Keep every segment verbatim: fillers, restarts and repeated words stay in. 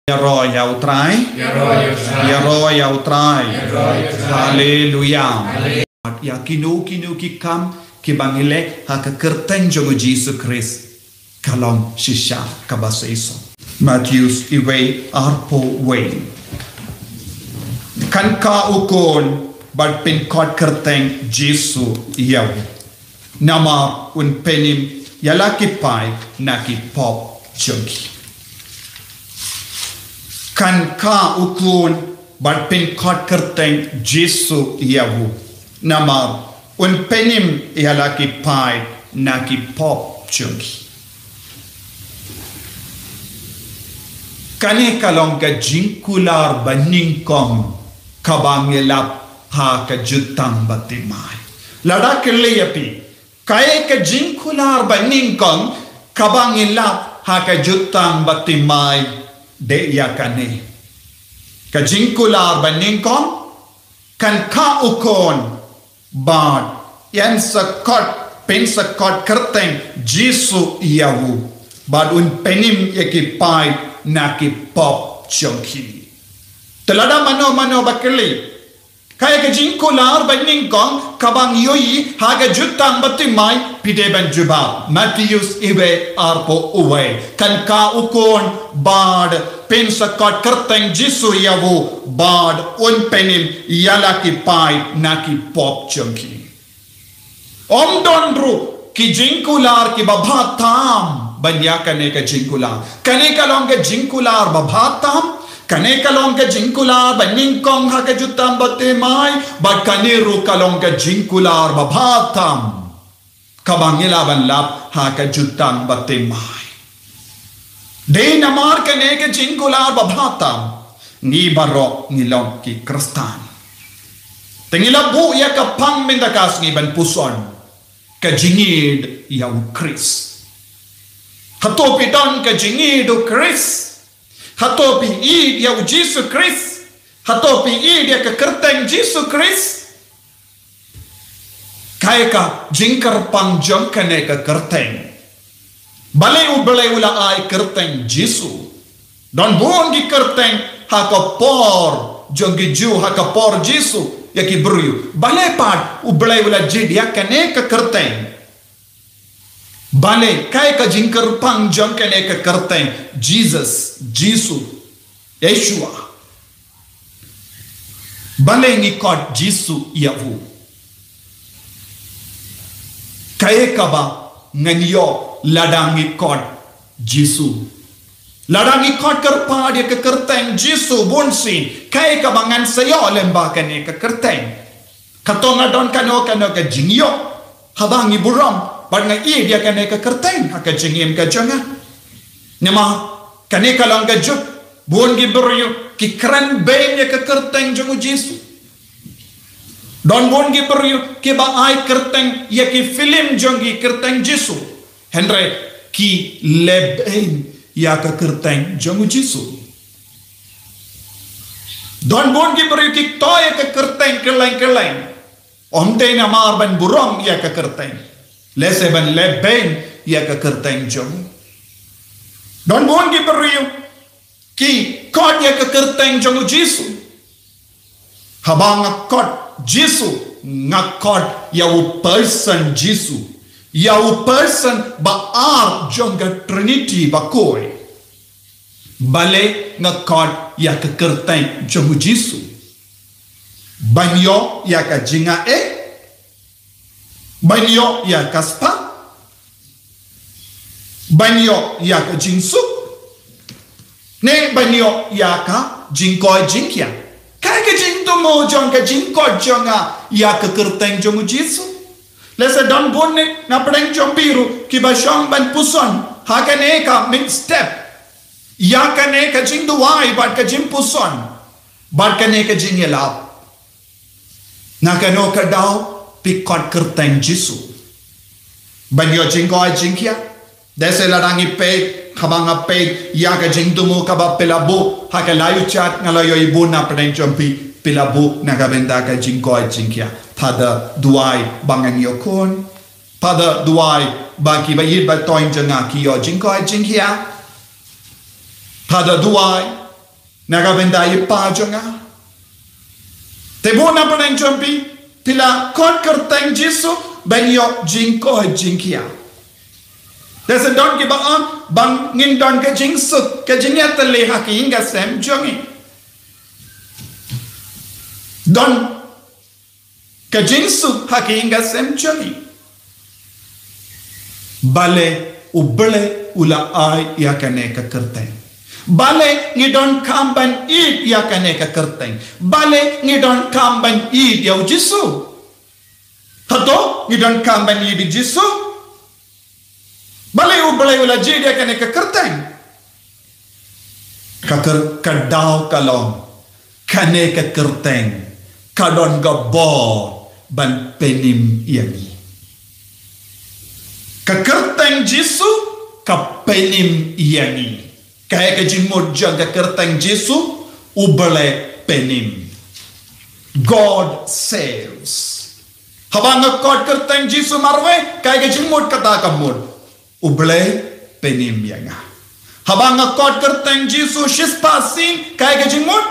Ïaroh ïa U Trai. Ïaroh ïa U Trai. Ïaroh ïa U Trai. Ïaroh ïa U Trai. Haleluia. Haleluia. Ïa kino kino ki kam kiba ngi leh ha ka kyrteng jong U Jisu Khrist, ka long shisha kaba shisha. Mathaios iwei arphew wei. Kan kah u khun bad pynkhot kyrteng Jisu ïa u. Namar un pynim ïa la ki paid na ki pop jong ki. Kan kah u khun bad pynkhot kyrteng Jisu ïa u. Namar un pynim ïa la ki paid na ki pop jong ki. Kane ka long ka jingkular ba nyngkong kaba ngi lap ha ka jutang bathymmai. Lada kylli ïa phi, kaei ka jingkular ba nyngkong kaba ngi lap ha ka jutang bathymmai, dei ïa kane. Ka jingkular ba nyngkong, kan kah u khun bad yn sa khot, pynsa khot kyrteng Jisu ïa u, bad un pynim ïa ki paid na ki pop jong ki. Te lada mano mano ba kylli, kaei ka jingkular ba nyngkong kaba ngi ïohi ha ka jutang bathymmai, phi dei ban jubab. Mathaios iwei arphew wei. Kan kah u khun bad pynsa khot kyrteng Jisu ïa u, bad un pynim ïa la ki paid na ki pop jong ki. Ym don ruh ki jingkular kiba bha tam ban ïa kane ka jingkular. Kane ka long ka jingkular ba bha tam. Kane ka long ka jingkular ba nyngkong ha ka jutang bathymmai, bad kane ruh ka long ka jingkular ba bha tam kaba ngi lah ban lap ha ka jutang bathymmai. Dei namar kane ka jingkular ba bha tam, ngi baroh ngi long ki Khristan. Te ngi la buh ïa ka phang mynta ka sngi ban puson, ka jingïeid ïa U Khrist. Hato phi don ka jingïeid U Khrist? Hato phi ïeid ïa U Jisu Khrist? Hato phi ïeid ïa ka kyrteng Jisu Khrist? Kaei ka jingkyrpang jong kane ka kyrteng? Balei U Blei u la ai kyrteng Jisu? Don bun ki kyrteng ha ka por jong ki Jiw, ha ka por Jisu, ïa ki briew. Balei pat U Blei u la jied ïa kane ka kyrteng? Balei, kaei ka jingkyrpang jong kane ka kyrteng Jesus, Jisu, Yeshua? Balei ngi khot Jisu ïa u? Kaei kaba ngan ïoh lada ngi khot Jisu? Lada ngi khot kyrpad ïa ka kyrteng Jisu bunsien, kaei kaba ngan sa ïoh lyngba kane ka kyrteng? Kato nga don kano kano ka jingïoh haba ngi burom bad nga ïeid ïa kane ka kyrteng ha ka jingim ka jong nga. Namar kane ka long ka juk, bun ki briew ki kren beiñ ïa ka kyrteng jong U Jisu. Don bun ki briew kiba ai kyrteng ïa ki phlim jong ki, kyrteng Jisu. Hynrei ki leh beiñ ïa ka kyrteng jong U Jisu. Don bun ki briew ki toh ïa ka kyrteng kylleng kylleng. Ym dei namar ban burom ïa ka kyrteng, lehse ban leh beiñ ïa ka kyrteng jong. Don bun ki briew ki khot ïa ka kyrteng jong U Jisu. Haba nga khot Jisu, nga khot ïa u person Jisu, ïa u person ba ar jong ka Trinity bakhuid. Balei nga khot ïa ka kyrteng jong U Jisu? Ban ïoh ïa ka jingaiei? Ban ïoh ïa ka spah? Ban ïoh ïa ka jingsuk? Ne ban ïoh ïa ka jingkoit jingkhiah? Kaei ka jingthmu jong ka jingkhot jong nga ïa ka kyrteng jong U Jisu? Lehse don bun ne na pdeng jong phi ruh kiba shong ban puson ha kane ka mynstep ïa kane ka jingduwai bad ka jingpuson bad kane ka jingïalap. Na kano ka daw phi khot kyrteng Jisu? Ban ïoh jingkoit jingkhiah? Lehse lada ngi peit, haba nga peit ïa ka jingthmu kaba phi la buh ha ka live chat, nga la ïohi bun na pdeng jong phi, phi la buh na ka bynta ka jingkoit jingkhiah. Father, duwai ba ngan ïoh khun. Father, duwai ba kiba ïeit ba thoiñ jong nga ki ïoh jingkoit jingkhiah. Father, duwai Na ka bynta i Pa jong nga. Te bun na pdeng jong phi, phi la khot kyrteng Jisu, ban ïoh jingkoit jingkhiah. Te sa don kiba ong, ba ngin don ka jingsuk, ka jingïatylli ha ka ïing ka sem jong ngi. Don ka jingsuk ha ka ïing ka sem jong ngi. Balei U Blei u la ai ïa kane ka kyrteng? Balei ngi donkam ban ïeit ïa kane ka kyrteng? Balei ngi donkam ban ïeit ïa U Jisu? Hato ngi donkam ban ïeit ïa U Jisu? Balei U Blei u la jied ïa kane ka kyrteng? Ka kyr-, ka daw ka long, kane ka kyrteng ka don ka bor ban pynim ïa ngi. Ka kyrteng Jisu ka pynim ïa ngi. Kaei ka jingmut jong ka kyrteng Jisu? U Blei pynim. God saves. Haba nga khot kyrteng Jisu marwei, kaei ka jingmut kata ka mut? U Blei pynim ïa nga. Haba nga khot kyrteng Jisu shispah sien, kaei ka jingmut?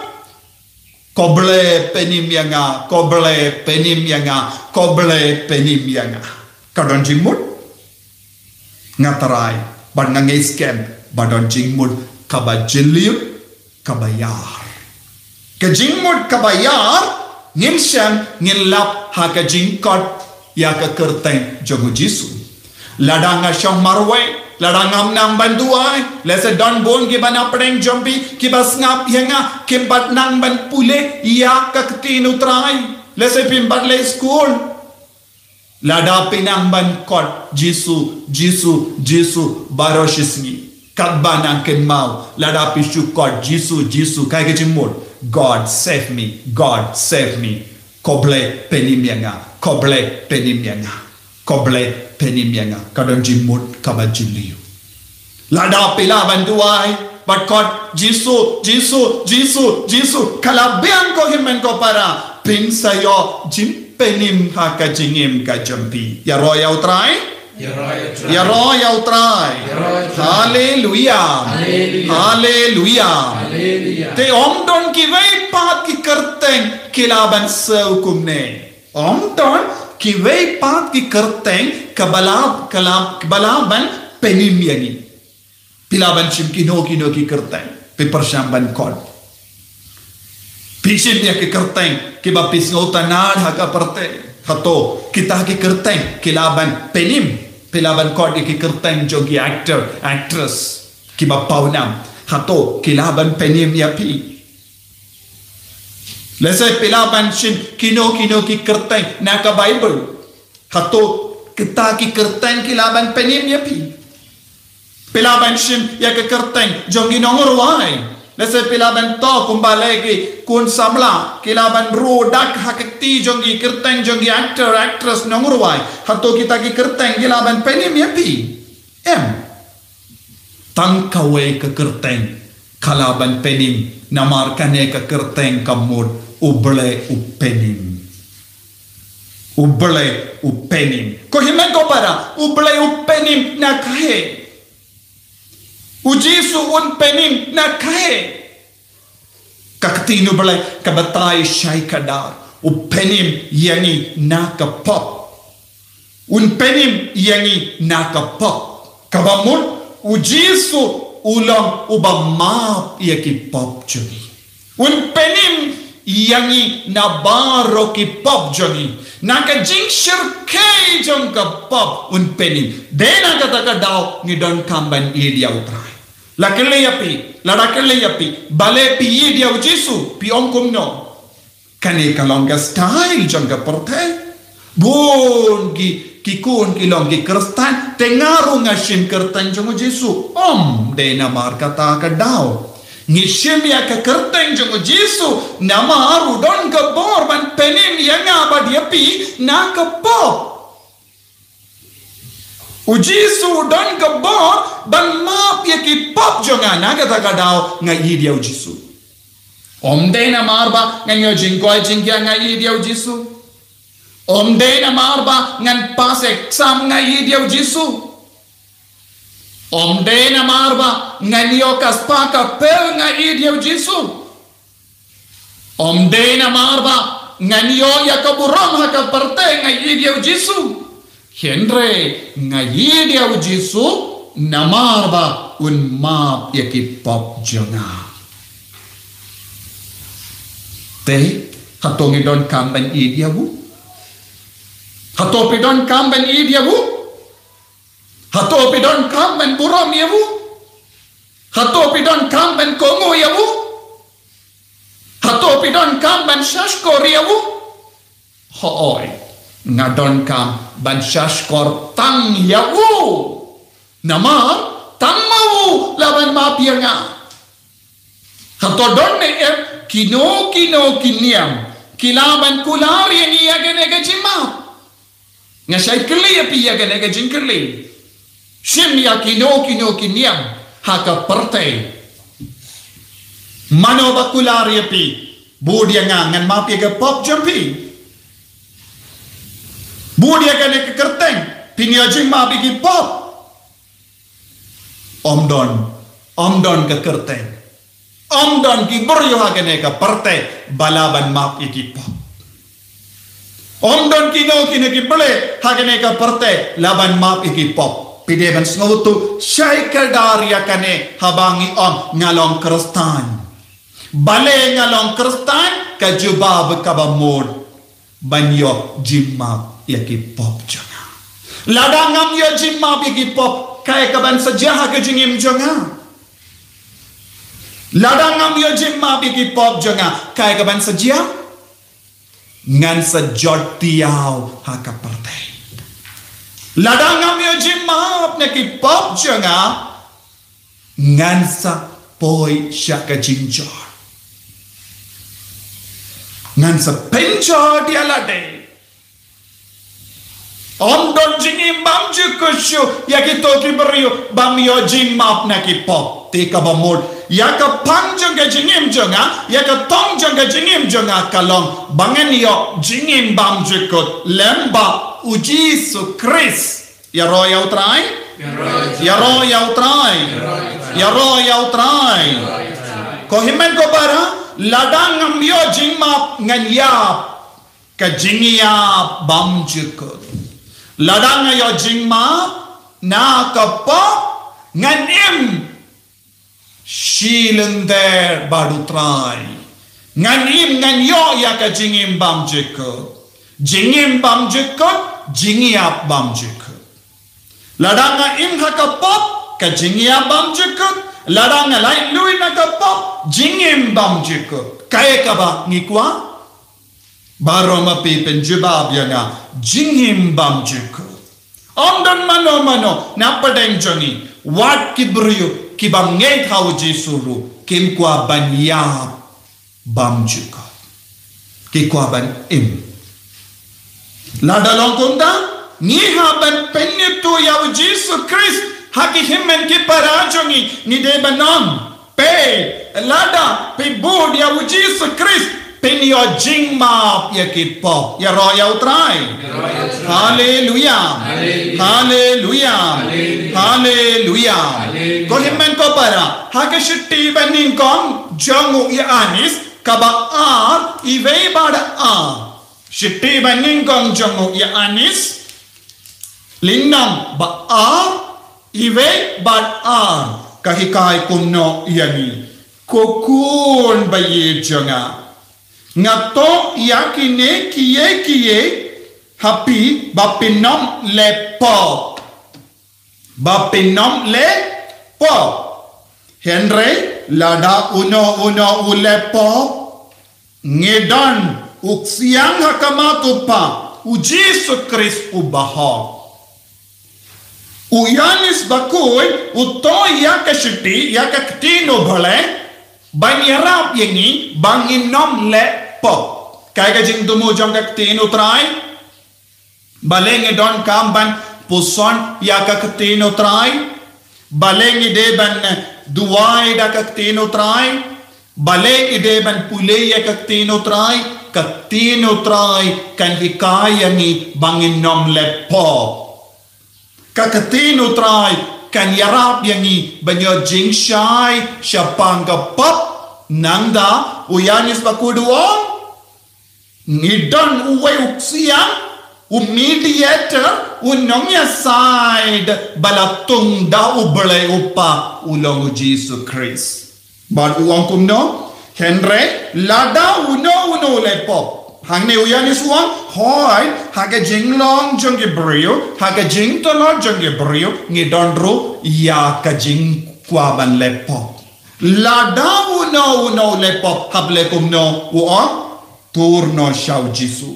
Ko Blei pynim ïa nga, ko Blei pynim ïa nga, ko Blei pynim ïa nga. Ka don jingmut? Nga trai, bad nga ngeit skhem ba don jingmut kaba jylliew, kaba ïar. Ka jingmut kaba ïar, ngin shem, ngin lap ha ka jingkhot ïa ka kyrteng jong U Jisu. Lada nga shong marwei, lada ngam nang ban duwai, lehse don bun kiba na pdeng jong phi, kiba sngap ïa nga, kim pat nang ban pule ïa ka ktien U Trai. Lehse phim pat leit skul. Lada phi nang ban khot Jisu, Jisu, Jisu baroh shi sngi, katba nang kynmaw, lada phi shu khot Jisu, Jisu, kaei ka jingmut? God save me, God save me. Ko Blei pynim ïa nga, ko Blei pynim ïa nga, ko Blei pynim ïa nga. Ka don jingmut kaba jylliew. Lada phi lah ban duwai, bad khot Jisu, Jisu, Jisu, Jisu, ka la biang ko hynmen ko para, phin sa ïoh jingpynim ha ka jingim ka jong phi. Ïaroh ïa U Trai. Ïaroh ïa U Trai. Ïaroh ïa U Trai. Ïaroh ïa U Trai. Haleluia. Haleluia. Haleluia. Haleluia. Te ym don kiwei pat ki kyrteng ki lah ban siew kumne. Ym don kiwei pat ki kyrteng kaba lah, kaba lah, kaba lah ban pynim ïa ngi. Phi lah ban shim kino kino ki kyrteng, phi pyrshang ban khot. Phi shim ïa ki kyrteng kiba phi sngewtynnad ha ka pyrthei. Hato kita ki kyrteng ki lah ban pynim? Phi lah ban khot ïa ki kyrteng jong ki actor, actress kiba pawnam. Hato ki lah ban pynim ïa phi? Lehse phi lah ban shim kino kino ki kyrteng na ka Baibl. Hato kita ki kyrteng ki lah ban pynim ïa phi? Phi lah ban shim ïa ka kyrteng jong ki nongrwai. Lehse phi lah ban thoh kumba leh ki khun samla, ki lah ban rwai dak ha ka kti jong ki, kyrteng jong ki actor, actress, nongrwai. Hato kita ki kyrteng ki lah ban pynim ïa phi? Em. Tang kawei ka kyrteng ka lah ban pynim, namar kane ka kyrteng ka mut U Blei u pynim. U Blei u pynim. Ko hynmen ko para, U Blei u pynim na kaei? U Jisu un pynim na kaei? Ka ktien U Blei ka batai shai kdar, u pynim ïa ngi na ka pop. Un pynim ïa ngi na ka pop. Kaba mut, U Jisu u long uba map ïa ki pop jong ngi. Un pynim ïa ngi na baroh ki pop jong ngi. Na ka jingshyrkhei jong ka pop un pynim. Dei na kata ka daw ngi donkam ban ïeit ïa U Trai. La kylli ïa phi, lada kylli ïa phi, balei phi ïeit ïa U Jisu, phi ong kumno? Kane ka long ka style jong ka pyrthei. Bun ki, ki khun ki long ki Khristan, te nga ruh nga shim kyrteng jong U Jisu. Ym dei namar kata ka daw. Ngi shim ïa ka kyrteng jong U Jisu namar u don ka bor ban pynim ïa nga bad ïa phi na ka pop. U Jisu u don ka bor ban map ïa ki pop jong nga, na kata ka daw nga ïeit ïa U Jisu. Ym dei namar ba ngan ïoh jingkoit jingkhiah nga ïeit ïa U Jisu. Ym dei namar ba ngan pass exam nga ïeit ïa U Jisu. Ym dei namar ba ngan ïoh ka spah ka pel nga ïeit ïa U Jisu. Ym dei namar ba ngan ïoh ïa ka burom ha ka pyrthei nga ïeit ïa u Jisu. Hynrei nga ïeit ïa u Jisu namar ba un map ïa ki pop jong nga. Te, hato ngi donkam ban ïeit ïa u? Hato phi donkam ban ïeit ïa u? Hato phi donkam ban burom ïa u? Hato phi donkam ban kohnguh ïa u? Hato phi donkam ban shahshkor ïa u? Hooid, nga donkam ban shahshkor tang ïa u. Namar tang ma u la ban map ïa nga. Hato don ne em kino kino ki niam ki lah ban kular ïa ngi ïa kane ka jingmap? Nga shait kylli ïa phi ïa kane ka jingkylli. Shim ïa kino kino ki niam ha ka pyrthei. Mano ba kular ïa phi? Bud ïa nga ngan map ïa ka pop jong phi. Bud ïa kane ka kyrteng phin ïoh jingmap ïa ki pop. Ym don, ym don ka kyrteng. Ym don ki briew ha kane ka pyrthei ba lah ban map ïa ki pop. Ym don kino kino ki blei ha kane ka pyrthei lah ban map ïa ki pop. Phi dei ban sngewthuh, shai kdar ïa kane haba ngi ong nga long Khristan. Balei nga long Khristan? Ka jubab kaba mut ban ïoh jingmap ïa ki pop jong nga. Lada ngam ïoh jingmap ïa ki pop, kaei kaban sa jia ha ka jingim jong nga? Lada ngam ïoh jingmap ïa ki pop jong nga, kaei kaban sa jia? Ngan sa jot diaw ha ka pyrthei. Lada ngam ïoh jingmap na ki pop jong nga, ngan sa poi sha ka jingjot. Ngan sa pynjot ïa lade. Ym don jingim bymjukut shuh ïa kito ki briew bym ïoh jingmap na ki pop. Te kaba mut ïa ka pang jong ka jingim jong nga, ïa ka tong jong ka jingim jong nga ka long ba ngan ïoh jingim bymjukut lem bad u Jisu Khrist. Ïaroh ïa u Trai. Ïaroh ïa u Trai. Ïaroh ïa u Trai. Ko hynmen ko para, lada ngam ïoh jingmap ngan ïap ka jingïap bymjukut. Lada nga ïoh jingmap na ka pop ngan im shilynter bad u Trai. Ngan im ngan ïoh ïa ka jingim bymjukut. Jingim bymjukut, jingïap bymjukut. Lada nga im ha ka pop, ka jingïap bymjukut. Lada nga laitluid na ka pop, jingim bymjukut. Kaei kaba ngi kwah? Baroh ma phi pynjubab ïa nga, jingim bymjukut. Ym don mano mano na pdeng jong ngi, wat ki briew ki bym ngeit ha u Jisu ruh, kim kwah ban ïap bymjukut. Ki kwah ban im. Lada long kumta, ngi hap ban pynithuh ïa u Jisu Khrist ha ki hynmen ki para jong ngi, ngi dei ban ong. Peit, lada phi bud ïa u Jisu Khrist, phin ïoh jingmap ïa ki pop. Ïaroh ïa u Trai. Haleluya. Haleluya. Haleluya. Ko hynmen ko para, ha ka shithi ba nyngkong jong u Ïoannis, kaba ar, iwei bad ar. Shithi ba nyngkong jong u Ïoannis, lynnong ba ar, iwei bad ar, ka hikai kumno ïa ngi. Ko khun ba ïeit jong nga, nga thoh ïa kine kiei kiei ha phi ba phin ym leh pop. Ba phin ym leh pop. Hynrei lada uno uno u leh pop, ngi don u ksiang ha khmat u Kpa, u Jisu Khrist uba hok. U Ïoannis bakhuid u thoh ïa ka shithi, ïa ka ktien U Blei, ban ïarap ïa ngi ba ngin ym leh pop. Kaei ka jingthmu jong ka ktien U Trai? Balei ngi donkam ban puson ïa ka ktien U Trai? Balei ngi dei ban duwai da ka ktien U Trai? Balei ngi dei ban pule ïa ka ktien U Trai? Ka ktien U Trai kan hikai ïa ngi ba ngin ym leh pop. Ka ktien U Trai kan ïarap ïa ngi ban ïoh jingshai shaphang ka pop. Nangta u Ïoannis Bakhuid u ong, ngi don uwei u ksiang, u mediator, u nongïasaid ba la tung da U Blei U Kpa, u long u Jisu Khrist. Bad u ong kumno, hynrei lada uno uno u leh pop, hangne u Ïoannis u ong, hooid, ha ka jinglong jong ki briew, ha ka jingtlot jong ki briew, ngi don ruh ïa ka jingkwah ban leh pop. Lada uno uno u leh pop, hap leh kumno, u ong, tur noh sha u Jisu.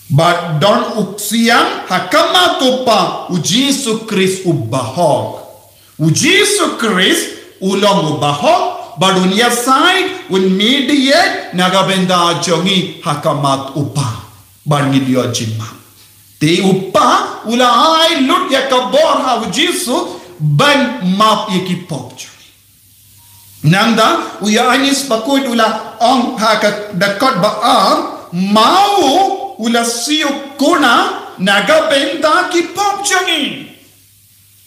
Bad don u ksiang ha khmat U Kpa, u Jisu Khrist u bahok. U Jisu Khrist u long u bahok, bad un ïasaid, un mediate na ka bynta jong ngi ha khmat U Kpa, ban ngin ïoh jingmap. Te U Kpa u la ai lut ïa ka bor ha u Jisu ban map ïa ki pop jong ngi. Nangta u Ïoannis Bakhuid u la ong ha ka dkhot ba ar, ma u u la siew kuna na ka bynta ki pop jong ngi.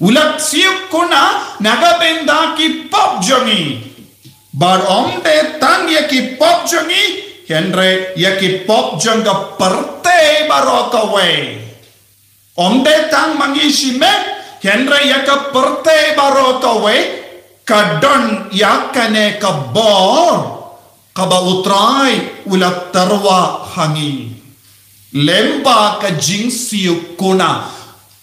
U la siew kuna na ka bynta ki pop jong ngi. Bad ym dei tang ïa ki pop jong ngi, hynrei ïa ki pop jong ka pyrthei baroh kawei. Ym dei tang ma ngi shimet, hynrei ïa ka pyrthei baroh kawei, ka don ïa kane ka bor kaba U Trai u la tyrwa ha ngi. Lyngba ka jingsiew kuna,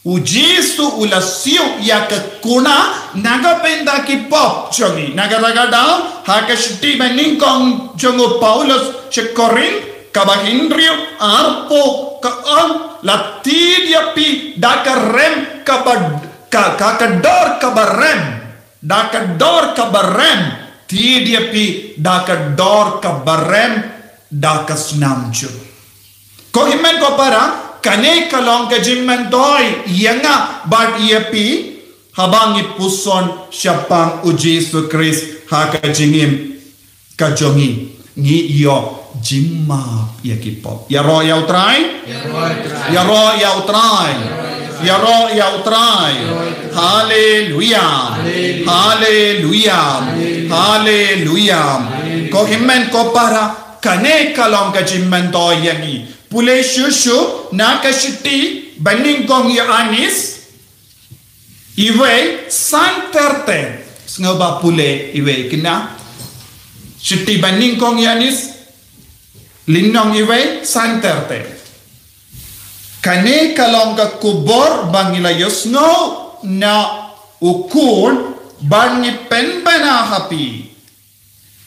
u Jisu u la siew ïa ka kuna na ka bynta ki pop jong ngi. Na kata ka daw, ha ka shithi banyngkong jong u Paulus sha Korinth, kaba hynriew, arphew, ka ong, la thied ïa phi da ka rem kaba, ka, ka, ka dor kaba rem, da ka dor kaba rem, thied ïa phi da ka dor kaba rem, da ka snam jong. Ko hynmen ko para, kane ka long ka jingmyntoi ïa nga bad ïa phi, haba ngi puson shaphang u Jisu Khrist ha ka jingim ka jong ngi, ngi ïoh jingmap ïa ki pop. Ïaroh ïa U Trai. Ïaroh ïa U Trai. Ïaroh ïa U Trai. Haleluia. Haleluia. Haleluia. Ko hynmen ko para, kane ka long ka jingmyntoi ïa ngi. Pule shuh shuh na ka shithi banyngkong Ïoannis, iwei, san ter ter. Sngewbha pule iwei kine. Shithi banyngkong Ïoannis, lynnong iwei, san ter ter. Kane ka long ka khubor ba ngi la ïohsngew na u khun, bad ngi pynbna ha phi,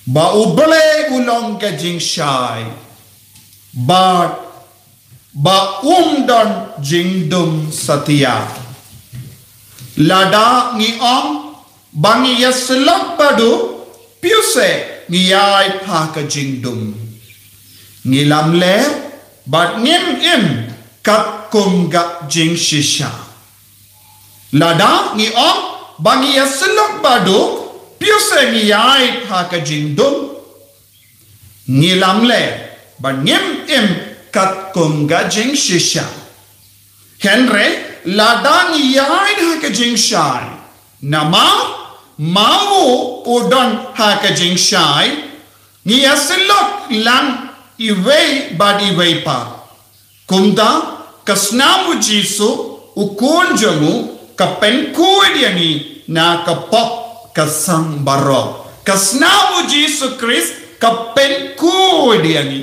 ba U Blei u long ka jingshai, bad ba um don jingdum satia. Lada ngi ong ba ngi ïasyllok baduk, phi u seh ngi ïaid ha ka jingdum, ngi lamler bad ngim im katkum ka jingshisha. Lada ngi ong ba ngi ïasyllok baduk, phi u seh ngi ïaid ha ka jingdum, ngi lamler bad ngim im katkum ka jingshisha. Hynrei lada ngi ïaid ha ka jingshai, namar ma u u don ha ka jingshai, ngi ïasyllok lang iwei bad iwei pat. Kumta, ka snam u Jisu, u khun jong u, ka pynkhuid ïa ngi na ka pop ka sang baroh. Ka snam u Jisu Khrist, ka pynkhuid ïa ngi.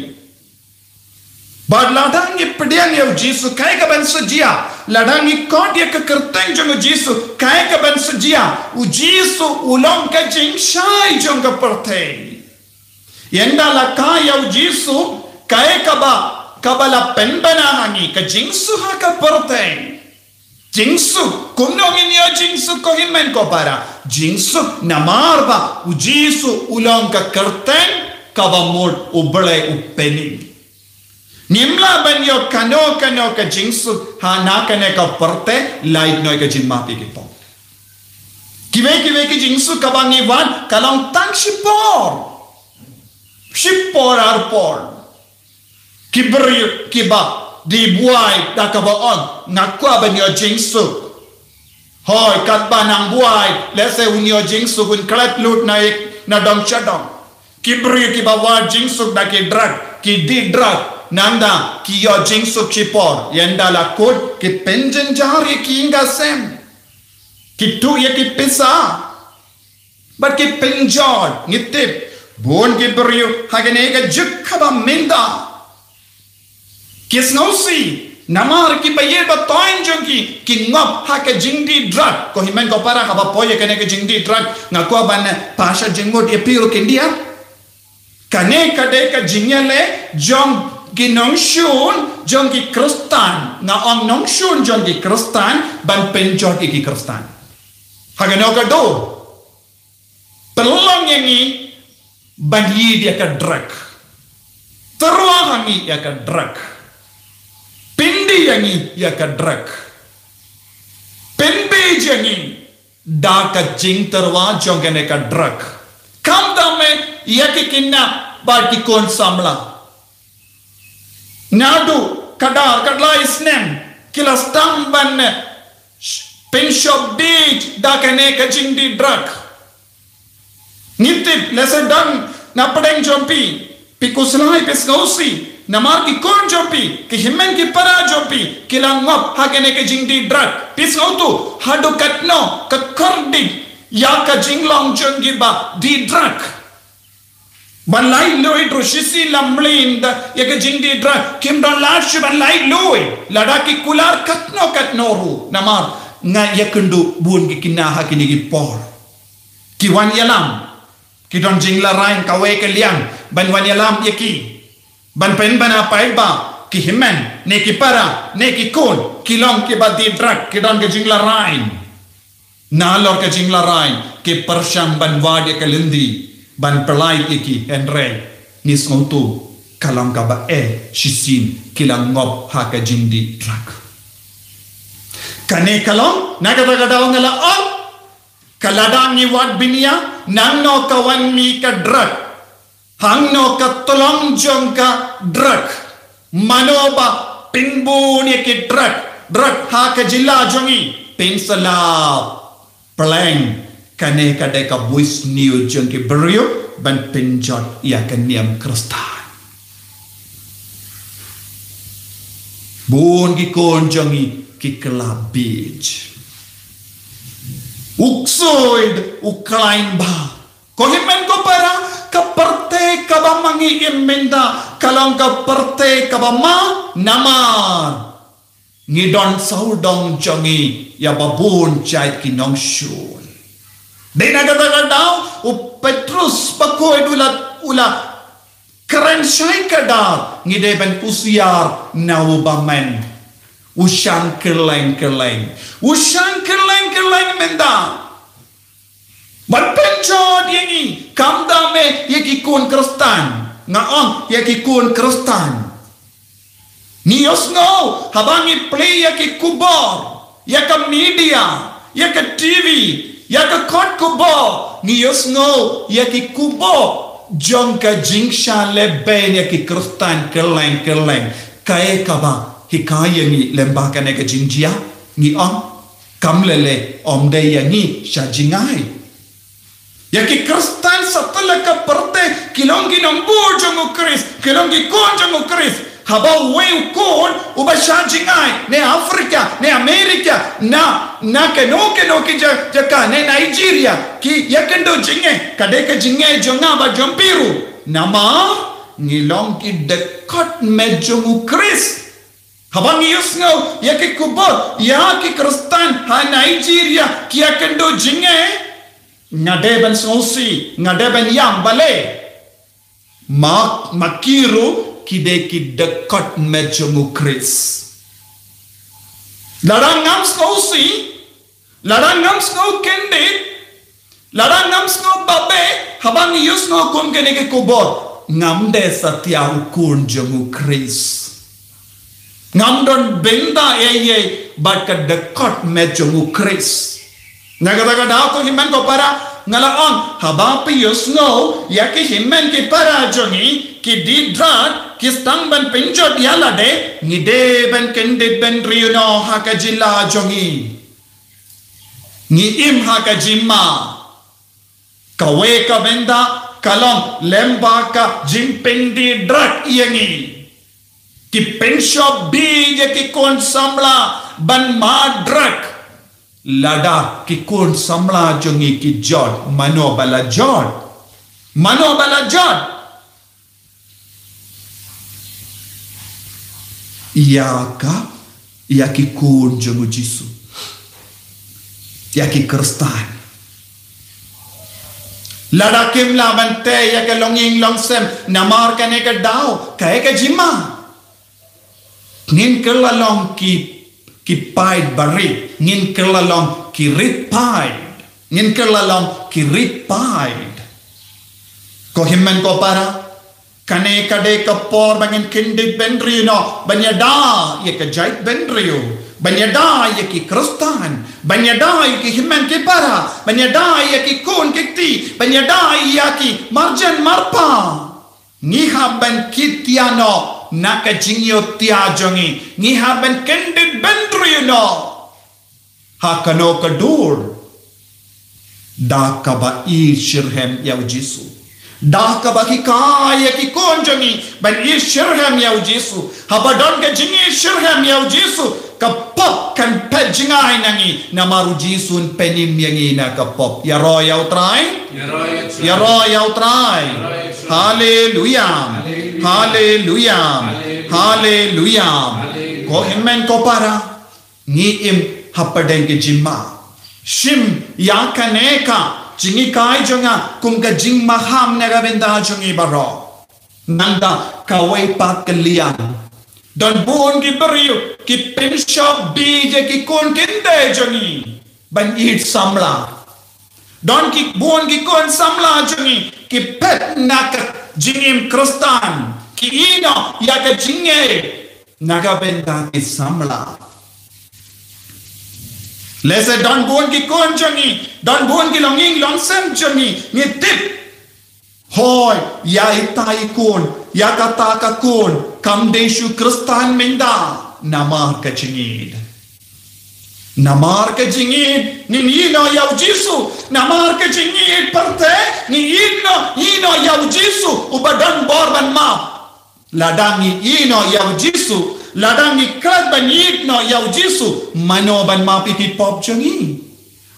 Bad lada ngi pdiang ïa u Jisu, kaei kaban sa jia? Lada ngi khot ïa ka kyrteng jong u Jisu, kaei kaban sa jia? U Jisu u long ka jingshai jong ka pyrthei. Ynda la kha ïa u Jisu, kaei kaba, kaba la pynbna ha ngi, ka jingsuk ha ka pyrthei. Jingsuk, kumno ngin ïoh jingsuk, ko hynmen ko para? Jingsuk namar ba u Jisu u long ka kyrteng kaba mut U Blei u pynïeng. Ngim lah ban ïoh kano kano ka jingsuk ha na kane ka pyrthei, lait noh ïa ka jingmap ïa ki pop. Kiwei kiwei ki jingsuk kaba ngi wan, ka long tang shipor. Shipor arpor. Ki briew kiba die buaid da kaba ong, nga kwah ban ïoh jingsuk. Hooid, katba nang buaid, lehse un ïoh jingsuk, un klet lut na ik, na dong sha dong. Ki briew kiba wad jingsuk da ki drug, ki die drug, nangta ki ïoh jingsuk shipor, ynda la kut ki pynjynjar ïa ki ïing ki sem. Ki tuh ïa ki pisa bad ki pynjot, ngi tip bun ki briew ha kane ka juk kaba mynta ki sngewsih namar ki ba ïeit ba thoiñ jong ki ki ngop ha ka jingdie drug. Ko hynmen ko para, haba poi ïa kane ka jingdie drug, nga kwah ban pasha jingmut ïa phi ruh khyndiat. Kane ka dei ka jingïaleh jong ki nongshun jong ki Khristan, nga ong nongshun jong ki Khristan ban pynjot ïa ki Khristan. Ha kano ka dur, pynlong ïa ngi ban ïeit ïa ka drug. Tyrwa ha ngi ïa ka drug. Pyndie ïa ngi ïa ka drug. Pynbeit ïa ngi da ka jingtyrwa jong kane ka drug. Khamtam eh ïa ki khynnah bad ki khun samla. Naduh ka dar ka lai snem ki la sdang ban, eh, sh-, pynshop beit da kane ka jingdie drug. Ngi tip lehse don na pdeng jong phi, phi khuslai, phi sngewsih namar ki khun jong phi, ki hynmen ki para jong phi ki la ngop ha kane ka jingdie drug. Phi sngewthuh haduh katno ka kyrduh ïa ka jinglong jong ki ba die drug. Ban laitluid ruh, shisien la mlien da ïa ka jingdie drug, kim don lad shuh ban laitluid lada ki kular katno katno ruh. Namar nga ïakynduh bun ki khynnah ha kine ki por. Ki wan ïalam, ki don jingïalehrain kawei ka liang ban wan ïalam ïa ki, ban pynbna paidbah, ki hynmen ne ki para ne ki khun ki long kiba die drug, ki don ka jingïalehrain. Nalor ka jingïalehrain ki pyrshang ban wad ïa ka lynti ban pyllait ïa ki, hynrei ngi sngewthuh ka long kaba eh shisien ki la ngop ha ka jingdie drug. Kane ka long na kata ka daw nga la ong, ka lada ngi wad bniah, nangno ka wan mih ka drug, hangno ka tyllong jong ka drug, mano ba pynbun ïa ki drug, drug ha ka jylla jong ngi, pynslap pleng. Kane ka dei ka voice new jong ki briew ban pynjot ïa ka niam Khristan. Bun ki khun jong ngi ki kylla beij. U ksuid u khlaiñ bha. Ko hynmen ko para, ka pyrthei kaba ma ngi im mynta ka long ka pyrthei kaba ma, namar ngi don sawdong jong ngi ïa ba bun jait ki nongshun. Dei na kata ka daw u Petrus bakhuid u la, u la kren shai kdar, ngi dei ban husiar na u bymman. U shang kylleng kylleng. U shang kylleng kylleng mynta ban pynjot ïa ngi, khamtam eh ïa ki khun Khristan. Nga ong ïa ki khun Khristan. Ngi ïohsngew haba ngi plie ïa ki khubor, ïa ka media, ïa ka T V, ïa ka kot khubor, ngi ïohsngew ïa ki khubor jong ka jingshah lehbeiñ ïa ki Khristan kylleng kylleng. Kaei kaba hikai ïa ngi lyngba kane ka jingjia? Ngi ong, kam lei lei, ym dei ïa ngi sha jngai. Ïa ki Khristan satlak ka pyrthei ki long ki nongbud jong u Khrist, ki long ki khun jong u Khrist. Haba uwei u khun uba shah jngai na Africa, na America, na, na kano kano ki ja-, jaka, na Nigeria, ki ïakynduh jingeh, ka dei ka jingeh jong nga bad jong phi ruh. Namar ngi long ki dkhot met jong u Khrist. Haba ngi ïohsngew ïa ki khubor ïa ki Khristan ha Nigeria ki ïakynduh jingeh, nga dei ban sngewsih, nga dei ban ïam, balei? Ma, ma ki ruh ki dei ki dkhot met jong u Khrist. Lada ngam sngewsih, lada ngam sngew kyndit, lada ngam sngew babe, haba ngi ïohsngew kum kine ki khubor, ngam dei satia u khun jong u Khrist. Ngam don bynta ei ei bad ka dkhot met jong u Khrist. Na kata ka daw ko hynmen ko para, nga la ong, haba phi ïohsngew ïa ki hynmen ki para jong ngi ki die drug, ki sdang ban pynjot ïa lade, ngi dei ban kyndit bynriew noh ha ka jylla jong ngi. Ngi im ha ka jingma. Kawei ka bynta ka long lem ba ka jingpyndie drug ïa ngi. Ki pynshop bih ïa ki khun samla ban mad drug. Lada ki khun samla jong ngi ki jot, mano ba la jot? Mano ba la jot? Ïa ka, ïa ki khun jong u Jisu. Ïa ki Khristan. Lada kim lah ban tei ïa ka longïing longsem namar kane ka daw, kaei ka jingma? Ngin kylla long ki, ki paid barit, ngin kylla long ki rit paid, ngin kylla long ki rit paid. Ko hynmen ko para, kane ka dei ka por ba ngin kyndit bynriew noh ban ïada ïa ka jaitbynriew, ban ïada ïa ki Khristan, ban ïada ïa ki hynmen ki para, ban ïada ïa ki khun ki kti, ban ïada ïa ki marjan marpa. Ngi hap ban kit ïa noh na ka jingïoh tia jong ngi. Ngi hap ban kyndit bynriew noh ha kano ka dur. Da kaba ïeit shitrhem ïa u Jisu. Da kaba hikai ïa ki khun jong ngi ban ïeit shitrhem ïa u Jisu. Haba don ka jingïeit shitrhem ïa u Jisu, ka pop kan phet jngai na ngi, namar u Jisu un pynim ïa ngi na ka pop. Ïaroh ïa u Trai. Ïaroh ïa u Trai. Haleluya. Haleluya. Haleluya. Ko hynmen ko para, ngi im hapdeng ka jingma. Shim ïa kane ka jinghikai jong nga kum ka jingmaham na ka bynta jong ngi baroh. Nangta kawei pat ka liang. Don bun ki briew ki pynshop bih ïa ki khun kynthei jong ngi ban ïeit samla. Don ki bun ki khun samla jong ngi ki phet na ka jingim Khristan, ki ïehnoh ïa ka jingngeit na ka bynta ki samla. Lehse don bun ki khun jong ngi, don bun ki longïing longsem jong ngi, ngi tip. Hooid, ïa ita i khun, ïa kata ka khun, kam dei shu Khristan mynta, namar ka jingïeit. Namar ka jingïeit, ngin ïehnoh ïa u Jisu, namar ka jingïeit pyrthei, ngin ïehnoh, ïehnoh ïa u Jisu, uba don bor ban map. Lada ngi ïehnoh ïa u Jisu, lada ngi klet ban ïehnoh ïa u Jisu, mano ban map ïa ki pop jong ngi?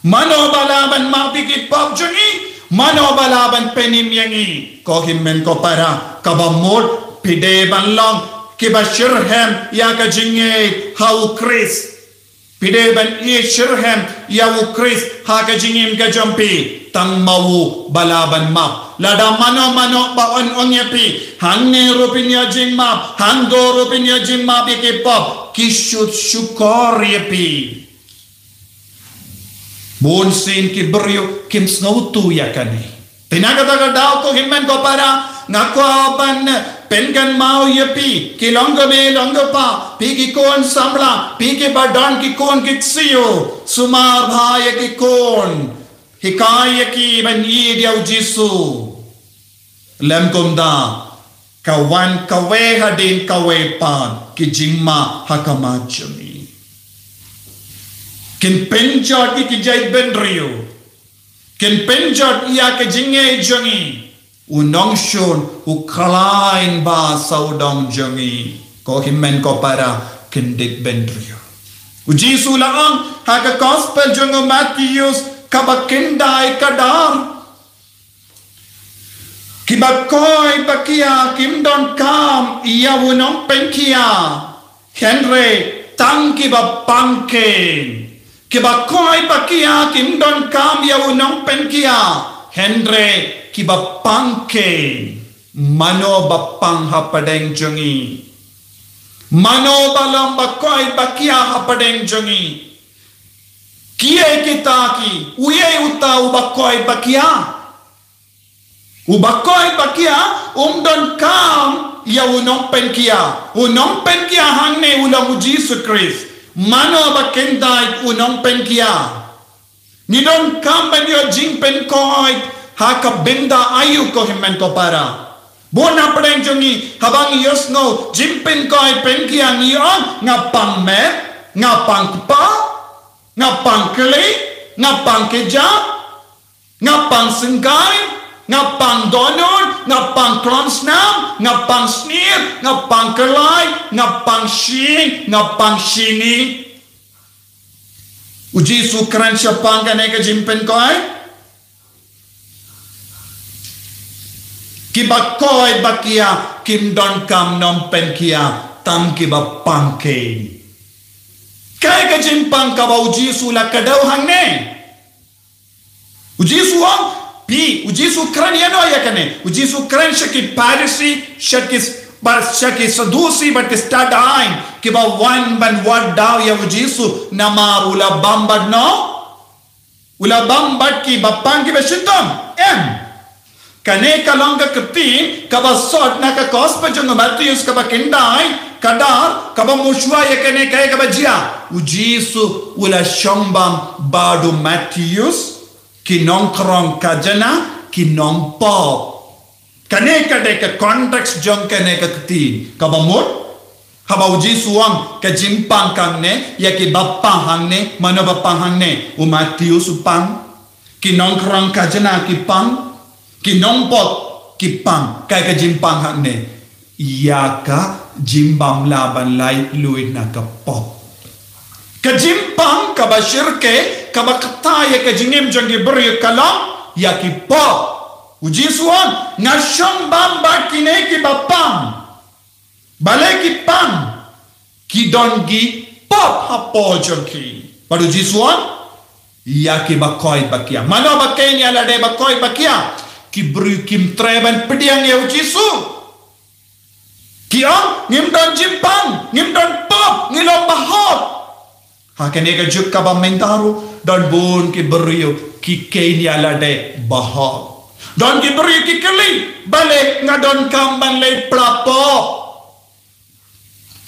Mano ba lah ban map ïa ki pop jong ngi? Mano ba lah ban pynim ïa ngi? Ko hynmen ko para, kaba mut phi dei ban long kiba shitrhem ïa ka jingngeit ha u Khrist. Phi dei ban ïeit shitrhem ïa u Khrist ha ka jingim ka jong phi. Tang ma u ba lah ban map. Lada mano mano ba ong ong ïa phi, hangne ruh phin ïoh jingmap, hangto ruh phin ïoh jingmap ïa ki pop, ki shu shukor ïa phi. Bun sien ki briew kim sngewthuh ïa kane. Te na kata ka daw ko hynmen ko para, nga kwah ban pynkynmaw ïa phi, ki longkmie longkpa, phi ki khun samla, phi kiba don ki khun ki ksiew, sumar bha ïa ki khun, hikai ïa ki ban ïeit ïa u Jisu. Lym kumta, ka wan kawei hadien kawei pat ki jingma ha khmat jong ngi. Kin pynjot ïa ki jaitbynriew. Kin pynjot ïa ka jingngeit jong ngi. U nongshun u khlaiñ bha sawdong jong ngi. Ko hynmen ko para, kyndit bynriew. U Jisu u la ong ha ka gospel jong u Mathaios kaba khyndai ka dar. Kiba koit ba kia kim donkam ïa u nongpynkhia, hynrei tang kiba pang keiñ. Kiba koit ba kia kim donkam ïa u nongpynkhia, hynrei kiba pang keiñ. Mano ba pang hapdeng jong ngi? Mano ba long ba koit ba kia hapdeng jong ngi? Kiei kita ki, uei uta uba koit ba kia? Uba koit ba kia um donkam ïa u nongpynkhia. U nongpynkhia hangne u long u Jisu Khrist. Mano ba khyndai u nongpynkhia? Ngi donkam ban ïoh jingpynkoit ha ka bynta aïu ko hynmen ko para? Bun hapdeng jong ngi haba ngi ïohsngew jingpynkoit pynkhia ngi ong, nga pang met, nga pang kpa, nga pang kli, nga pang kjat, nga pang syngkai, Nga pang dohnud, nga pang klong snam, nga pang snier, nga pang kyllai, nga pang shyieng, nga pang shini. U Jisu kren shaphang kane ka jingpynkhiah. Kiba koit ba khiah kim donkam nongpynkhiah, tang kiba pang keiñ. Kaei ka jingpang kaba u Jisu la kdew hangne? U Jisu u ong, phi, u Jisu kren ïano ïa kane? U Jisu kren sha ki Pharisi, sha ki, ba, sha ki Sadusi, bad ki stad aiñ, kiba wan ban wad daw ïa u Jisu, namar u la bam bad no? U la bam bad kiba pang kiba shitom? Em. Kane ka long ka ktien kaba sot na ka Gospel jong u Mathaios kaba khyndai, ka dar, kaba mynshuwa ïa kane kaei kaba jia. U Jisu u la shong bam bad u Mathaios, ki nongkhrong khajna, ki nongpop. Kane ka dei ka context jong kane ka ktien kaba mut. Haba u Jisu u ong ka jingpang hangne ïa kiba pang hangne, mano ba pang hangne? U Mathaios u pang, ki nongkhrong khajna ki pang, ki nongpop ki pang. Kaei ka jingpang hangne? Ïa ka jingbym lah ban laitluid na ka pop. Ka jingpang kaba shyrkhei, kaba ktah ïa ka jingim jong ki briew ka long ïa ki pop. U Jisu u ong, nga shong bam bad kine kiba pang. Balei ki pang? Ki don ki pop hapoh jong ki. Bad u Jisu u ong, ïa kiba koit ba khiah. Mano ba keiñ ïa lade ba koit ba khiah? Ki briew kim treh ban pdiang ïa u Jisu. Ki ong, ngim don jingpang, ngim don pop, ngi long bahok. Ha kane ka juk kaba mynta ruh, don bun ki briew ki keiñ ïa lade bahok. Don ki briew ki kylli, balei nga donkam ban leit pla pop?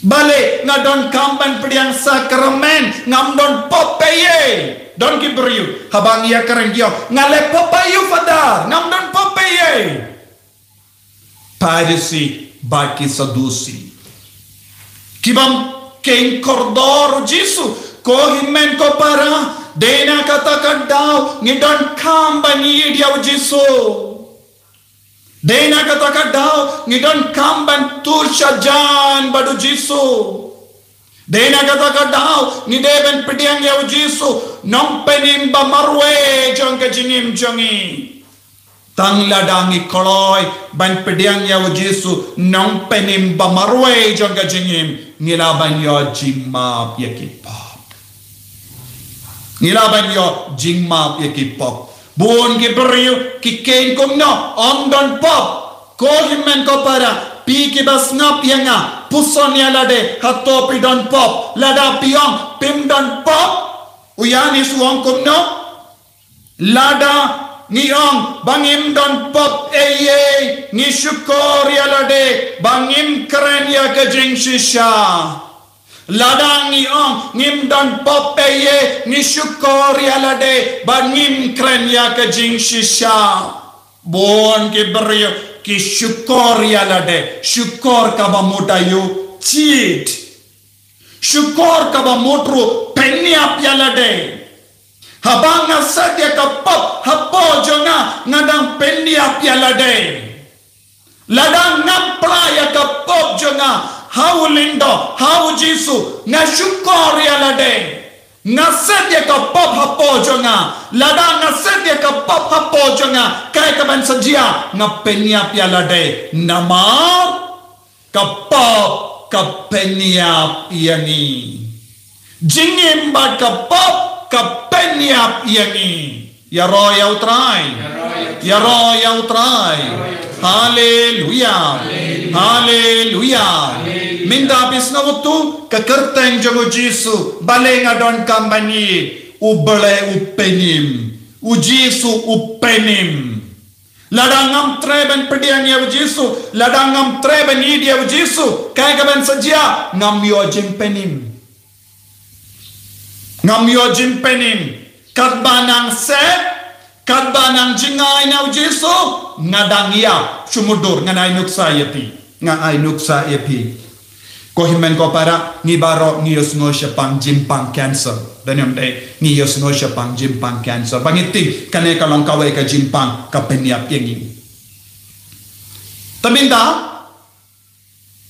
Balei nga donkam ban pdiang sakramen, ngam don pop eiei? Don ki briew, haba ngi ïakren ki ong, nga leh pop aïu Father, ngam don pop eiei. Pharisi bad ki Sadusi. Ki bym keiñ kordor u Jisu, ko hynmen ko para, dei na kata ka daw ngi donkam ban ïeit ïa u Jisu. Dei na kata ka daw ngi donkam ban tur shajan bad u Jisu. Dei na kata ka daw ngi dei ban pdiang ïa u Jisu, nongpynim ba marwei jong ka jingim jong ngi. Tang lada ngi kloi ban pdiang ïa u Jisu, nongpynim ba marwei jong ka jingim, ngi lah ban ïoh jingmap ïa ki pop. Ngi lah ban ïoh jingmap ïa ki pop. Bun ki briew ki keiñ kumno, ym don pop. Ko hynmen ko para, phi kiba sngap ïa nga, puson ïa lade, hato phi don pop? Lada phi ong phim don pop, u Ïanis u ong kumno? Lada ngi ong ba ngim don pop eiei, ngi shukor ïa lade ba ngim kren ïa ka jingshisha. Lada ngi ong ngim don pop eiei, ngi shukor ïa lade ba ngim kren ïa ka jingshisha. Bun ki briew ki shukor ïa lade, shukor kaba mut aïu? Cheat. Shukor kaba mut ruh pynïap ïa lade. Haba nga set ïa ka pop hapoh jong nga, nga dang pynïap ïa lade. Lada ngam pla ïa ka pop jong nga ha u lyngdoh, ha u Jisu, nga shukor ïa lade. Nga set ïa ka pop hapoh jong nga. Lada nga set ïa ka pop hapoh jong nga, kaei ka ban sa jia? Nga pynïap ïa lade. Namar ka pop ka pynïap ïa ngi. Jingim bad ka pop ka pynïap ïa ngi. Ïaroh ïa u Trai. Ïaroh ïa u Trai. Haleluia. Haleluia. Mynta phi sngewthuh ka kyrteng jong u Jisu, balei nga donkam ban ïeit? U Blei u pynim. U Jisu u pynim. Lada ngam treh ban pdiang ïa u Jisu, lada ngam treh ban ïeit ïa u Jisu, kaei ka ban sa jia? Ngam ïoh jingpynim. Ngam ïoh jingpynim. Katba nang set, katba nang jngai na u Jisu, nga dang ïap. Shu mutdur, ngan ai nuksa ïa phi. Nga ai nuksa ïa phi. Ko hynmen ko para, ngi baroh ngi ïohsngew shaphang jingpang cancer. Don ne em dei, ngi ïohsngew shaphang jingpang cancer. Ba ngi tip kane ka long kawei ka jingpang ka pynïap ïa ngi. Te mynta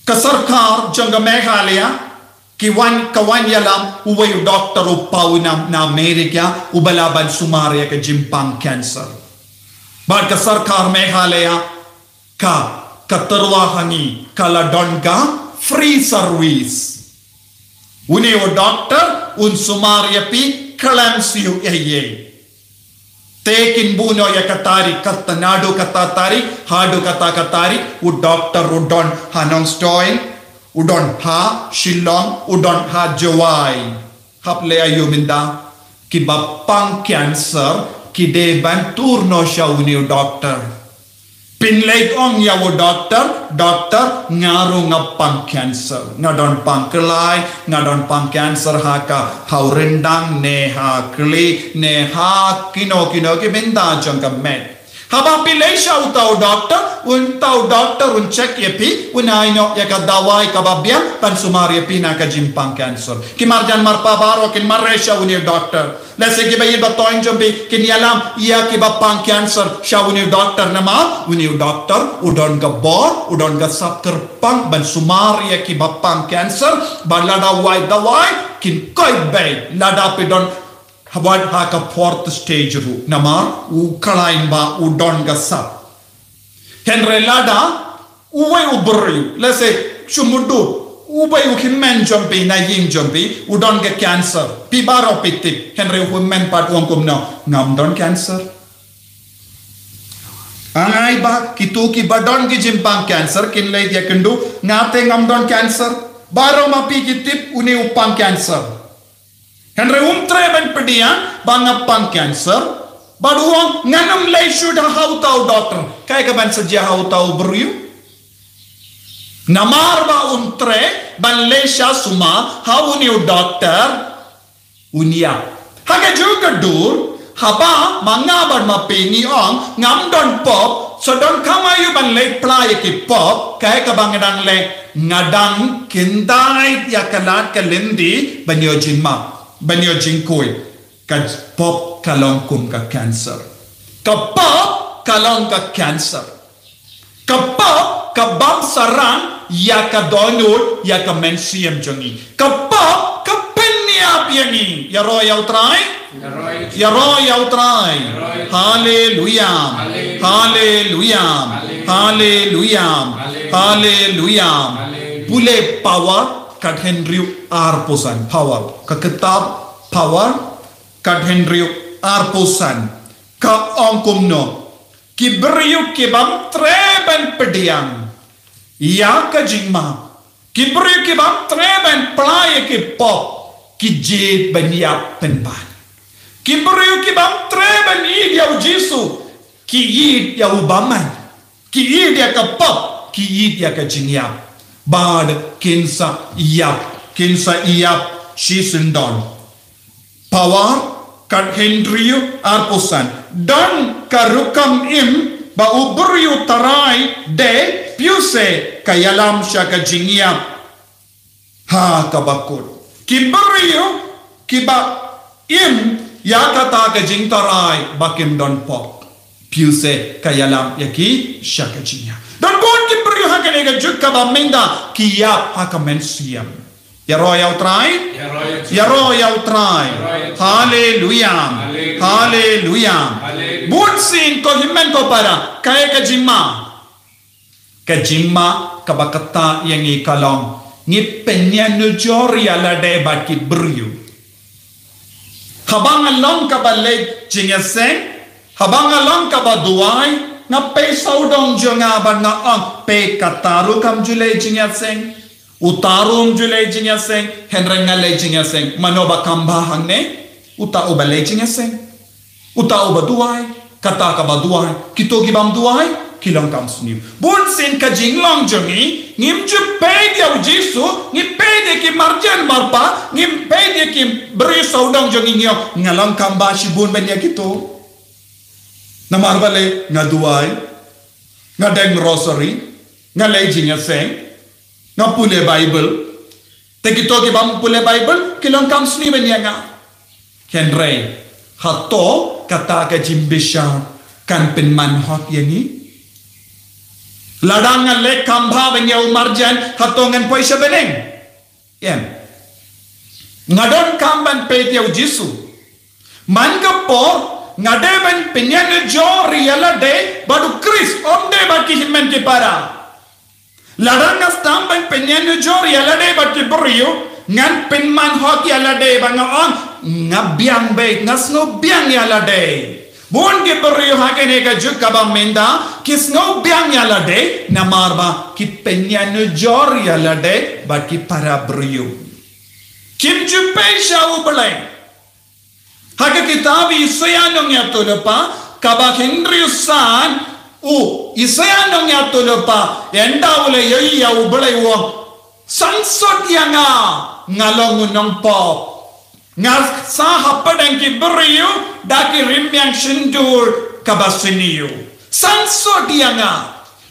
ka sorkar jong ka Meghalaya, ki wan, ka wan ïalam uwei u doktor u paw na, na Amerika, uba lah ban sumar ïa ka jingpang cancer. Bad ka sorkar Meghalaya ka, ka tyrwa ha ngi, ka la don ka free service. Une u doktor un sumar ïa phi khlem siew ei ei. Te kin buh noh ïa ka tarik, kata naduh kata tarik haduh kata ka tarik, u doktor u don ha Nongstoiñ, u don ha Shillong, u don ha Jowai. Hap leh aïu mynta? Kiba pang cancer ki dei ban tur noh sha une u doktor. Pynleit ong ïa u doktor, "Doktor, nga ruh nga pang cancer. Nga don pang khlai, nga don pang cancer ha ka, ha u ryndang, ne ha khlieh, ne ha kino kino ki bynta jong ka met." Haba phi leit sha uta u doktor, uta u doktor un check ïa phi, un ai noh ïa ka dawai kaba biang ban sumar ïa phi na ka jingpang cancer. Ki marjan marpa baroh kin mareh sha une u doktor. Lehse kiba ïeit ba thoiñ jong phi kin ïalam ïa kiba pang cancer sha une u doktor, namar une u doktor u don ka bor, u don ka sap kyrpang ban sumar ïa kiba pang cancer, ba lada wai dawai kin koit beit, lada phi don haba ha ka fourth stage ruh, namar u khlaiñ ba u don ka sap. Hynrei lada uwei u briew, lehse shu mutdur, uwei u hynmen jong phi ne ïing jong phi u don ka cancer, phi baroh phi tip, hynrei u hynmen pat u ong kumno, "Ngam don cancer." Hynrei ba kito kiba don ki jingpang cancer kin leit ïakynduh, "Nga te ngam don cancer." Baroh ma phi ki tip une u pang cancer. Hynrei um treh ban pdiang ba nga pang cancer. Bad u ong, "Ngan ym leit shuh da ha uta u doktor." Kaei kaban sa jia ha uta u briew? Namar ba um treh ban leit sha sumar ha une u doktor, un ïap. Ha kajuh ka dur, haba ma nga bad ma phi ngi ong, "Ngam don pop," sa donkam aïu ban leit pla ïa ki pop? Kaei kaba nga dang leh, nga dang kyndait ïa ka lad ka lynti ban ïoh jingmap, ban ïoh jingkhuid. Ka pop ka long kum ka cancer. Ka pop ka long ka cancer. Ka pop ka bam sarang ïa ka dohnud, ïa ka mynsiem jong ngi. Ka pop ka pynïap ïa ngi. Ïaroh ïa u Trai. Ïaroh ïa u Trai. Haleluya. Haleluya. Haleluya. Haleluya. Pule Proverb khathynriew arphew san. Proverb, ka kitab Proverb khathynriew arphew san ka ong kumno: Ki briew ki bym treh ban pdiang ïa ka jingma, ki briew ki bym treh ban pla ïa ki pop, ki jied ban ïap pynban. Ki briew ki bym treh ban ïeit ïa u Jisu, ki ïeit ïa u bymman, ki ïeit ïa ka pop, ki ïeit ïa ka jingïap. Bad kin sa ïap, kin sa ïap shisyndon. Proverb khathynriew arphew san. Don ka rukom im ba u briew tharai de, phi u se ka ïalam sha ka jingïap ha kaba kut. Ki briew kiba im ïa kata ka jingtharai ba kim don pop, phi u se ka ïalam ïa ki sha ka jingïap. Don bun ki briew ha kane ka juk kaba mynta ki ïap ha ka mynsiem. Ïaroh ïa u Trai. Ïaroh ïa u Trai. Haleluya. Haleluya. Bunsien ko hynmen ko para, kaei ka jingma? Ka jingma kaba kata ïa ngi ka long, ngi pynïanujor ïa lade bad ki briew. Haba nga long kaba leh jingïaseng, haba nga long kaba duwai, nga peit sawdong jong nga bad nga ong, peit, kata ruh kam ju leh jingïaseng. Uta ruh um ju leh jingïaseng, hynrei nga leh jingïaseng. Mano ba kham bha hangne? Uta uba leh jingïaseng. Uta uba duwai, kata kaba duwai. Kito ki bym duwai ki long kam sniew. Bunsien ka jinglong jong ngi, ngim ju peit ïa u Jisu, ngi peit ïa ki marjan marpa, ngim peit ïa ki briew sawdong jong ngi, ngi ong, nga long kham bha shibun ban ïa kito. Namar balei? Nga duwai, nga deng rosary, nga leh jingïaseng, nga pule Bible. Te kito ki bym pule Baibl ki long kam sniew ban ïa nga. Hynrei hato kata ka jingbishar kan pynman hok ïa ngi? Lada nga leh kam bha ban ïa u marjan, hato ngan poi sha bneng? Em. Nga donkam ban peit ïa u Jisu. Man ka por nga dei ban pynïanujor ïa lade bad u Khrist, ym dei bad ki hynmen ki para. Lada nga sdang ban pynïanujor ïa lade bad ki briew, ngan pynman hok ïa lade ba nga ong, nga biang beit, nga sngew biang ïa lade. Bun ki briew ha kane ka juk kaba mynta ki sngew biang ïa lade namar ba ki pynïanujor ïa lade bad ki para briew. Kim ju peit sha U Blei. Ha ka kitab Isaïah nongïathuhlypa kaba hynriew san, u Isaïah nongïathuhlypa, ynda u la ïohi ïa U Blei, u ong, sangsot ïa nga, nga long u nongpop. Nga sah hapdeng ki briew da ki rmiang shyntur kaba sniew. Sangsot ïa nga.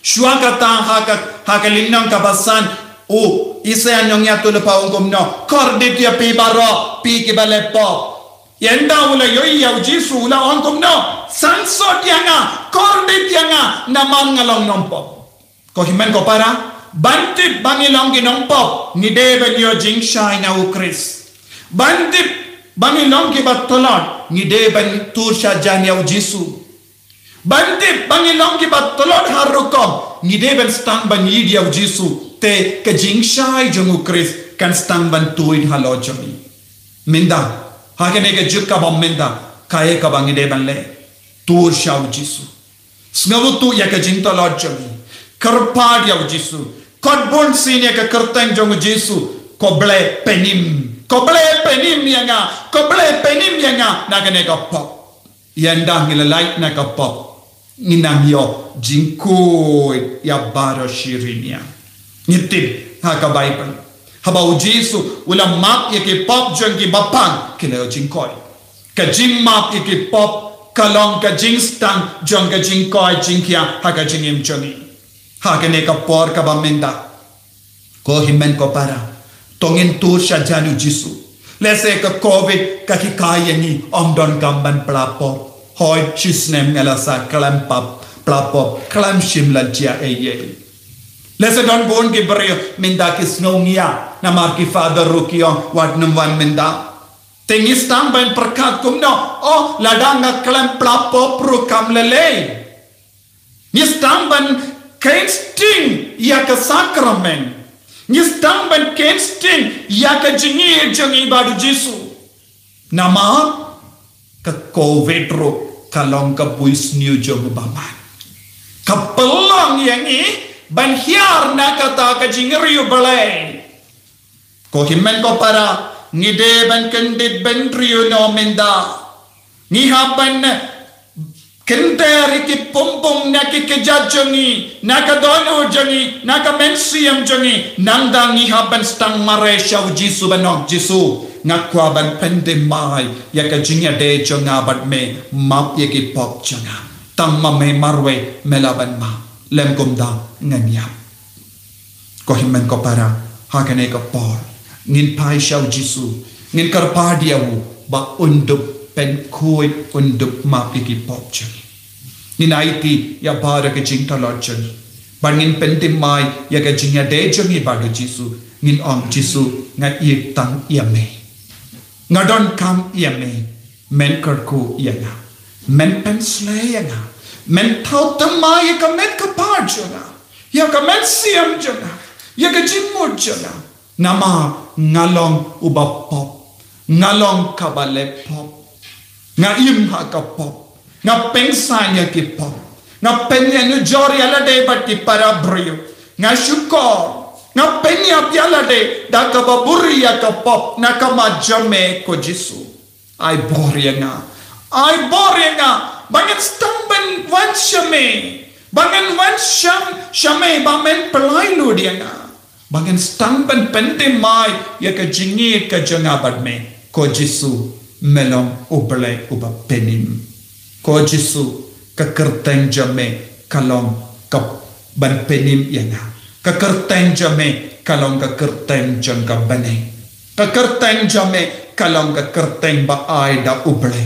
Shuwa kata ha ka, ha ka lynnong kaba san, u Isaïah nongïathuhlypa u ong kumno, kordit ïa phi baroh, phi kiba leh pop. Ynda u la ïohi ïa u Jisu u la ong kumno, sangsot ïa nga, kordit ïa nga, namar nga long nongpop. Ko hynmen ko para, ban tip ba ngi long ki nongpop ngi dei ban ïoh jingshai na u Khrist. Ban tip ba ngi long kiba tlot ngi dei ban tur sha jan ïa u Jisu. Ban tip ba ngi long kiba tlot har rukom ngi dei ban sdang ban ïeit ïa u Jisu, te ka jingshai jong u Khrist kan sdang ban tuid halor jong ngi. Mynta, ha kane ka juk kaba mynta, kaei kaba ngi dei ban leh? Tur sha u Jisu. Sngewthuh ïa ka jingtlot jong ngi. Kyrpad ïa u Jisu. Kot bun sien ïa ka kyrteng jong u Jisu. Ko Blei pynim. Ko Blei pynim ïa nga. Ko Blei pynim ïa nga na kane ka pop. Ynda ngi la lait na ka pop, ngin nang ïoh jingkhuid ïa baroh shi rynïeng. Ngi tip ha ka Baibl, haba u Jisu u la map ïa ki pop jong ki bapang, ki la ïoh jingkhuid. Ka jingmap ïa ki pop ka long ka jingsdang jong ka jingkhuid jingkhiah ha ka jingim jong ngi. Ha kane ka por kaba mynta, ko hynmen ko para, to ngin tur sha jan u Jisu. Lehse ka Covid ka hikai ïa ngi, ym donkam ban pla pop. Hooid, shi snem nga la sah khlem pop, pla pop, khlem shim la jia ei ei. Lehse don bun ki briew mynta ki sngew ngiah namar ki father ruh ki ong wat nym wan mynta. Te ngi sdang ban pyrkhat kumno, oh, lada nga khlem pla pop ruh kam lei lei. Ngi sdang ban kheiñ sting ïa ka sakramen. Ngi sdang ban kheiñ sting ïa ka jingïeit jong ngi bad u Jisu. Namar ka Covid ruh ka long ka buisniew jong u bymman. Ka pynlong ïa ngi ban hiar na kata ka jingriewblei. Ko hynmen ko para, ngi dei ban kyndit bynriew noh mynta. Ngi hap ban kynter ïa ki pum pum na ki kjat jong ngi, na ka dohnud jong ngi, na ka mynsiem jong ngi. Nangta ngi hap ban sdang mareh sha u Jisu ban ong, Jisu, nga kwah ban pynthymmai ïa ka jingïadei jong nga bad me, map ïa ki pop jong nga. Tang ma me marwei me lah ban map. Lym kumta ngan ïap. Ko hynmen ko para, ha kane ka por ngin phai sha u Jisu, ngin kyrpad ïa u ba un dup pynkhuid, un dup map ïa ki pop jong ngi. Ngin aiti ïa baroh ka jingtlot jong ngi, bad ngin pynthymmai ïa ka jingïadei jong ngi bad u Jisu. Ngin ong, Jisu, nga ïeit tang ïa me. Nga donkam ïa me. Men kyrkhu ïa nga. Men pynshlei ïa nga. Men thaw thymmai ïa ka met ka phad jong nga, ïa ka mynsiem jong nga, ïa ka jingmut jong nga. Namar nga long uba pop. Nga long kaba leh pop. Nga im ha ka pop. Nga pynsan ïa ki pop. Nga pynïanujor ïa lade bad ki para briew. Nga shukor. Nga pynïap ïa lade da kaba buhrieh ïa ka pop na ka mat jong me, ko Jisu. Ai bor ïa nga. Ai bor ïa nga ba ngan sdang ban wan sha me, ba ngan wan sha, sha me ba men pynlait lut ïa nga, ba ngan sdang ban pynthymmai ïa ka jingïeit ka jong nga bad me. Ko Jisu, me long U Blei uba pynim. Ko Jisu, ka kyrteng jong me ka long ka ban pynim ïa nga. Ka kyrteng jong me ka long ka kyrteng jong ka bneng. Ka kyrteng jong me ka long ka kyrteng ba ai da U Blei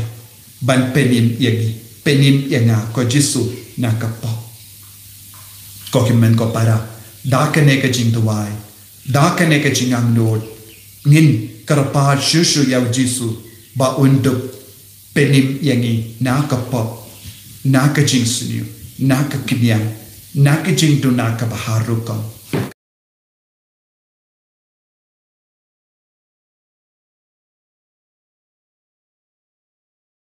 ban pynim ïa ngi, pynim ïa nga, ko Jisu, na ka pop. Ko hynmen ko para, da kane ka jingduwai, da kane ka jingangnud, ngin kyrpad shuh shuh ïa U Jisu ba un dup pynim ïa ngi na ka pop, na ka jingsniew, na ka kñia, na ka jingduna kaba har rukom.